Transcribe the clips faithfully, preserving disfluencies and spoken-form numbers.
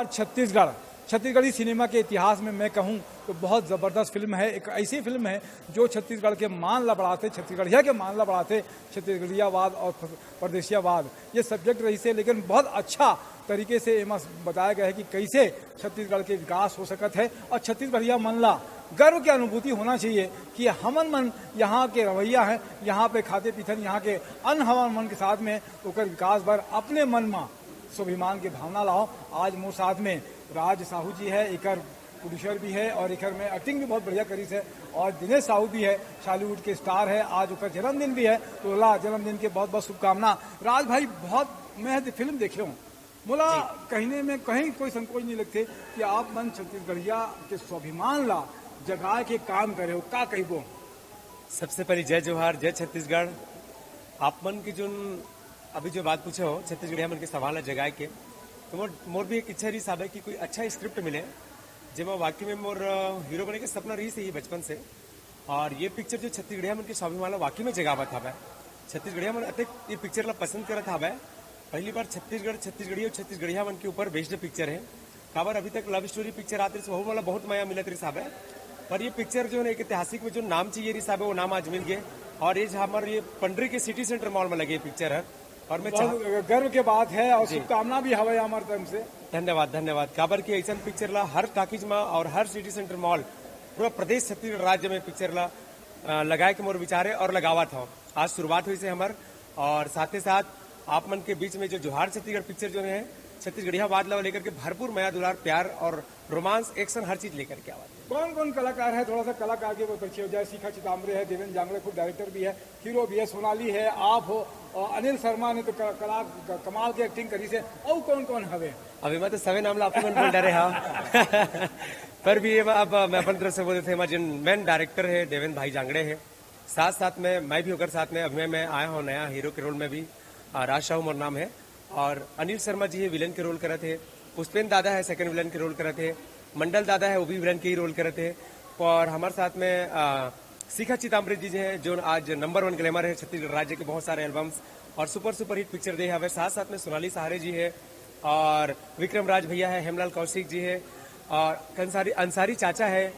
Chhattisgarh, Chhattisgarhi cinema के इतिहास में मैं कहूँ तो बहुत जबरदस्त फिल्म है। एक ऐसी फिल्म है जो छत्तीसगढ़ के मान ला बढ़ाथे, छत्तीसगढ़िया के मान ला बढ़ाथे। छत्तीसगढ़ियावाद और परदेसियावाद ये सब्जेक्ट रहिसे, लेकिन बहुत अच्छा तरीके से एमा बताया गया है कि कैसे छत्तीसगढ़ के विकास हो सकत है और छत्तीसगढ़िया मन ला गर्व के अनुभूति होना चाहिए कि हमन मन यहाँ के रवैया हैं, यहाँ पे खाते पीथन, यहाँ के अन्न हवन मन के साथ में ओकर विकास बर अपने मन मा स्वाभिमान के भावना लाओ। आज मोर साथ में राज साहू जी है, एकर प्रोड्यूसर भी है और एकर में एक्टिंग भी बहुत बढ़िया करिस है। और दिनेश साहू भी है, शालीवुड के स्टार है, आज ओकर जन्मदिन भी है, तो ओला जन्मदिन के बहुत बहुत शुभकामना। राज भाई, बहुत मैं फिल्म देखे हूँ, मोला कहने में कहीं कोई संकोच नहीं लगते कि आप मन छत्तीसगढ़िया के स्वाभिमान ला जगाए के काम करे हो, का कहबो? सबसे पहले जय जोहार, जय छत्तीसगढ़। आप मन की जो अभी जो बात पूछे हो छत्तीसगढ़िया मन के सवाल है जगाए के, तो मोर मोर भी एक इच्छा रही साहब है कि कोई अच्छा स्क्रिप्ट मिले, जेमा वाकई में मोर अ, हीरो बने के सपना रही से ही बचपन से। और ये पिक्चर जो छत्तीसगढ़िया मन के स्वाभिमान ला वाकई में जगावत हवय। छत्तीसगढ़िया मन अतेक ये पिक्चर ला पसंद करत हवय। पहली बार छत्तीसगढ़, छत्तीसगढ़ी और छत्तीसगढ़िया मन के ऊपर बेस्ड पिक्चर है। काबर अभी तक लव स्टोरी पिक्चर आते रहिस, वहू मोला बहुत मया मिलत रहिस हवय। पर ये पिक्चर जो है एक ऐतिहासिक में जो नाम चाहिए रहिस हवय, वो नाम आज मिल गए। और ये जो हमारे ये पंडरी के सिटी सेंटर मॉल में लगे ये पिक्चर है। और मैं चाह- बहुत गर्व के बात है और जी। शुभकामना भी हवय हमारे तरफ से। धन्यवाद, धन्यवाद। काबर की ऐसा पिक्चर ला हर टाकीज में और हर सिटी सेंटर मॉल, पूरा प्रदेश छत्तीसगढ़ राज्य में पिक्चर ला अ, लगाए के मोर विचार है और लगावत हव। आज शुरुआत हुई से हमर, और साथे साथ आप मन के बीच में जो जोहार छत्तीसगढ़ पिक्चर जो है, छत्तीसगढ़िया बात ला लेकर के भरपूर मया दुलार, प्यार और रोमांस, एक्शन, हर चीज लेकर के आवत है। कौन कौन कलाकार है, थोड़ा सा कलाकार के परिचय हो जाए। शिखा चिताम्बरे है, देवेंद्र जांगड़े खुद डायरेक्टर भी है, हीरो भी है, सोनाली है, आप हो, और अनिल शर्मा ने तो क-, कला क-, कमाल के एक्टिंग करी से। और कौन कौन हवे? अभी मैं तो सभी नाम ला आप ही मन बोल डरे हाँ। पर भी ये अब मैं अपन तरफ से बोल देते हैं, हमारे जिन मेन डायरेक्टर है देवेंद्र भाई जांगड़े है, साथ साथ में मैं भी ओकर साथ में अभी मैं आया हूँ नया हीरो के रोल में भी। आ, राज साहू मोर नाम है। और अनिल शर्मा जी है, विलेन के रोल करत है। पुष्पेंद्र दादा है, सेकंड विलेन के रोल करत है। मंडल दादा है, वो भी विलेन के ही रोल करत है। और हमारे साथ में आ, शिखा चिताम्बरे जी हैं, जो आज नंबर वन ग्लैमर है छत्तीसगढ़ राज्य के, बहुत सारे एल्बम्स और सुपर सुपर हिट पिक्चर दे हवे। साथ साथ में सोनाली सहारे जी है और विक्रम राज भैया है, हेमलाल कौशिक जी है और अंसारी अंसारी चाचा है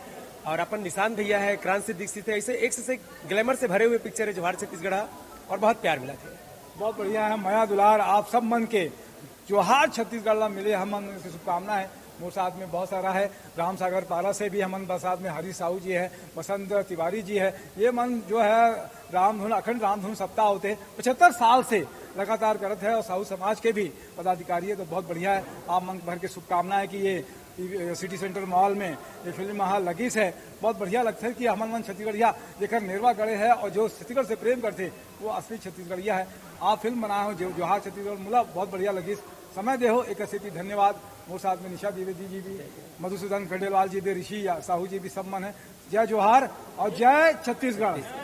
और अपन निशांत भैया है, क्रांति दीक्षित है। ऐसे एक से एक ग्लैमर से भरे हुए पिक्चर है जोहार छत्तीसगढ़ा, और बहुत प्यार मिला था। बहुत बढ़िया है, मया दुलार आप सब मन के जोहार छत्तीसगढ़ ला मिले, हम मन से शुभकामना है। मोर साथ में बहुत सारा है, राम सागर पारा से भी हमन बस साथ में हरीश साहू जी है, बसंत तिवारी जी है। ये मन जो है रामधुन, अखंड रामधुन सप्ताह होते हैं, पचहत्तर साल से लगातार करत है और साहू समाज के भी पदाधिकारी है, तो बहुत बढ़िया है। आप मन भर के शुभकामना है कि ये सिटी सेंटर मॉल में ये फिल्म हा लगिस है। बहुत बढ़िया लगता है कि हमन मन छत्तीसगढ़िया जेकर नेरवा गढ़े है और जो छत्तीसगढ़ से प्रेम करते, वो असली छत्तीसगढ़िया है। आप फिल्म बनाए हो जो जोहार छत्तीसगढ़, मोला बहुत बढ़िया लगिस। समय दे हो एक सेती धन्यवाद। मोर साथ में निशा द्विवेदी जी भी, मधुसूदन खंडेलवाल जी भी, ऋषि या साहू जी भी, सब मन है। जय जोहार और जय छत्तीसगढ़।